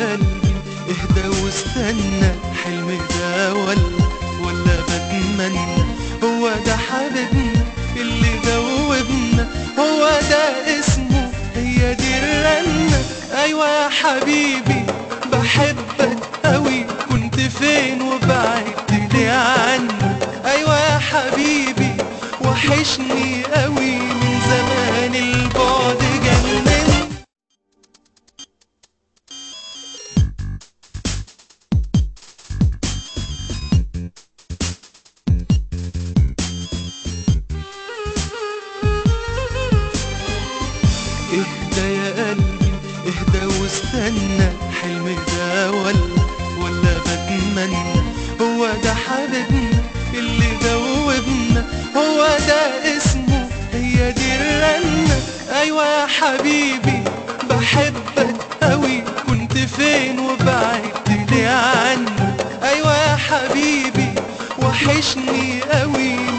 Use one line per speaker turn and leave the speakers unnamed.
يا قلبي اهدى واستنى، حلم ده ولا بتمنى، هو ده حبيبنا اللي دوبنا، هو ده اسمه، هي دي الرنة. ايوه يا حبيبي بحبك قوي، كنت فين وبعدت ليه عني؟ ايوه يا حبيبي وحشني قوي، من زمان البعد جنني. اهدى يا قلبي اهدى واستنى، حلم ده ولا بتمنى، هو ده حبيبنا اللي دوبنا، هو ده اسمه، هي دي الرنة. ايوه يا حبيبي بحبك قوي، كنت فين وبعدت ليه عني؟ ايوه يا حبيبي وحشني قوي.